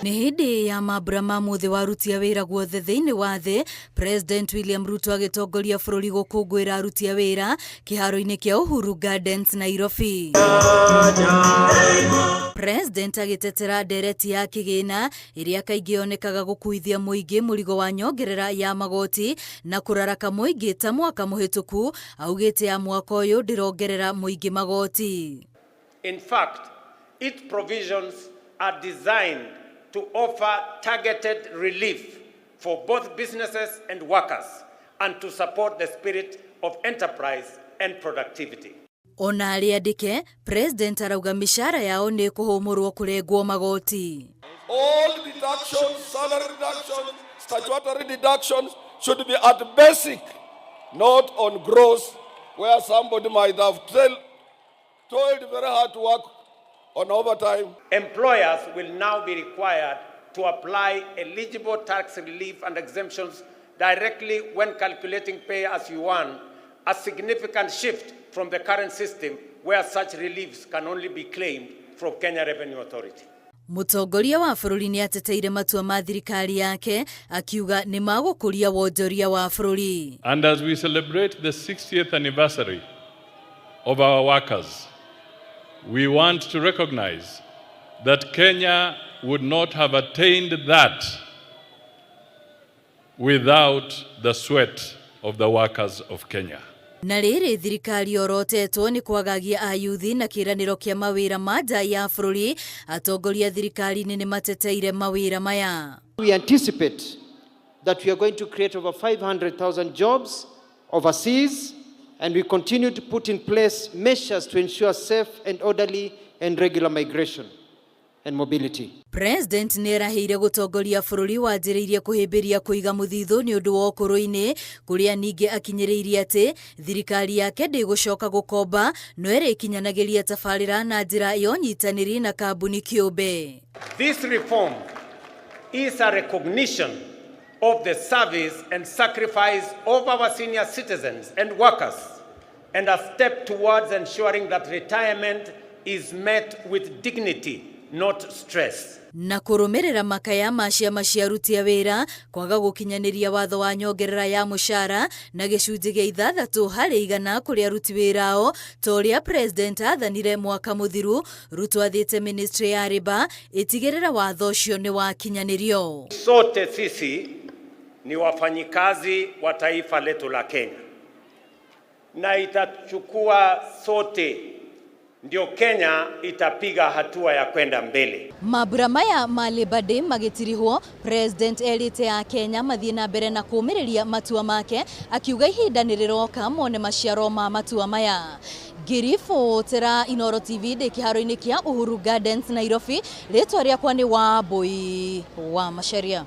Nĩ hĩndĩ ya mambura ma mũthĩ wa aruti a wĩra guothe thĩinĩ wa thĩ, President William Ruto agĩtongoria bũrũri gũkũngũĩra aruti a wĩra kĩharo-inĩ kĩa Uhuru Gardens, Nairobi. President agĩtetera ndereti ya kĩgĩna ĩrĩa kaingĩ yonekaga gũkuithia mũingĩ mũrigo wa nyongerera ya magoti na kũraraka mũingĩ ta mwaka mũhĩtũku, augĩte ya mwaka ũyũ ndĩrongerera mũingĩ magoti. In fact, its provisions are designed to offer targeted relief for both businesses and workers and to support the spirit of enterprise and productivity. Ona arĩa andĩke, President arauga mĩcara yao nĩ ĩkũhũmũrwo kũrengwo magoti. All deductions, salary deductions, statutory deductions should be at basic, not on gross, where somebody might have toiled very hard to work on overtime. Employers will now be required to apply eligible tax relief and exemptions directly when calculating pay as you earn, a significant shift from the current system where such reliefs can only be claimed from Kenya Revenue Authority. Mũtongoria wa bũrũri nĩ ateteire matua ma thirikari yake akiuga nĩ magũkũria wonjoria wa bũrũri. And as we celebrate the 60th anniversary of our workers, we want to recognize that Kenya would not have attained that without the sweat of the workers of Kenya. Na rĩrĩ thirikari yorotetwo nĩ kwagagia ayuthi na kĩĩranĩro kĩa mawĩra ma nja ya bũrũri, atongoria thirikari-inĩ nĩ mateteire mawĩra maya. We anticipate that we are going to create over 500,000 jobs overseas, and we continue to put in place measures to ensure safe and orderly and regular migration and mobility. President nĩ erahĩire gũtongoria bũrũri wanjĩrĩirie kũhĩmbĩria kũiga mũthithũ nĩ ũndũ wa ũkũrũ-inĩ, kũrĩa ningĩ akinyĩrĩirie atĩ thirikari yake ndĩgũcoka gũkomba no ĩrĩkinyanagĩria tabarĩra na njĩra ya ũnyitanĩri na kambuni kĩũmbe. This reform is a recognition of the service and sacrifice of our senior citizens and workers, and a step towards ensuring that retirement is met with dignity, not stress. Na kũrũmĩrĩra makaya ma ciama cia aruti a wĩra kwaga gũkinyanĩria watho wa nyongerera ya mũcara na gĩcunjĩ gĩa 6% kũrĩ aruti wĩra ao ta ũrĩa President athanire mwaka mũthiru. Ruto athĩte ministry ya Labour ĩtigĩrĩre watho ũcio nĩ wakinyanĩrio. Sote sisi ni wafanyikazi wa taifa letu la Kenya, na itachukua sote ndio Kenya itapiga hatua ya kwenda mbele. Mambura maya ma Labour Day magĩtirihwo, President erĩte a Kenya mathiĩ na mbere na kũũmĩrĩria matua make, akiuga ihinda nĩ rĩroka mone maciaro ma matua maya. Ngĩribotera Inooro TV ndĩ kĩharo-inĩ kĩa Uhuru Gardens, Nairobi, rĩtwa rĩakwa nĩ Wambui wa Macharia.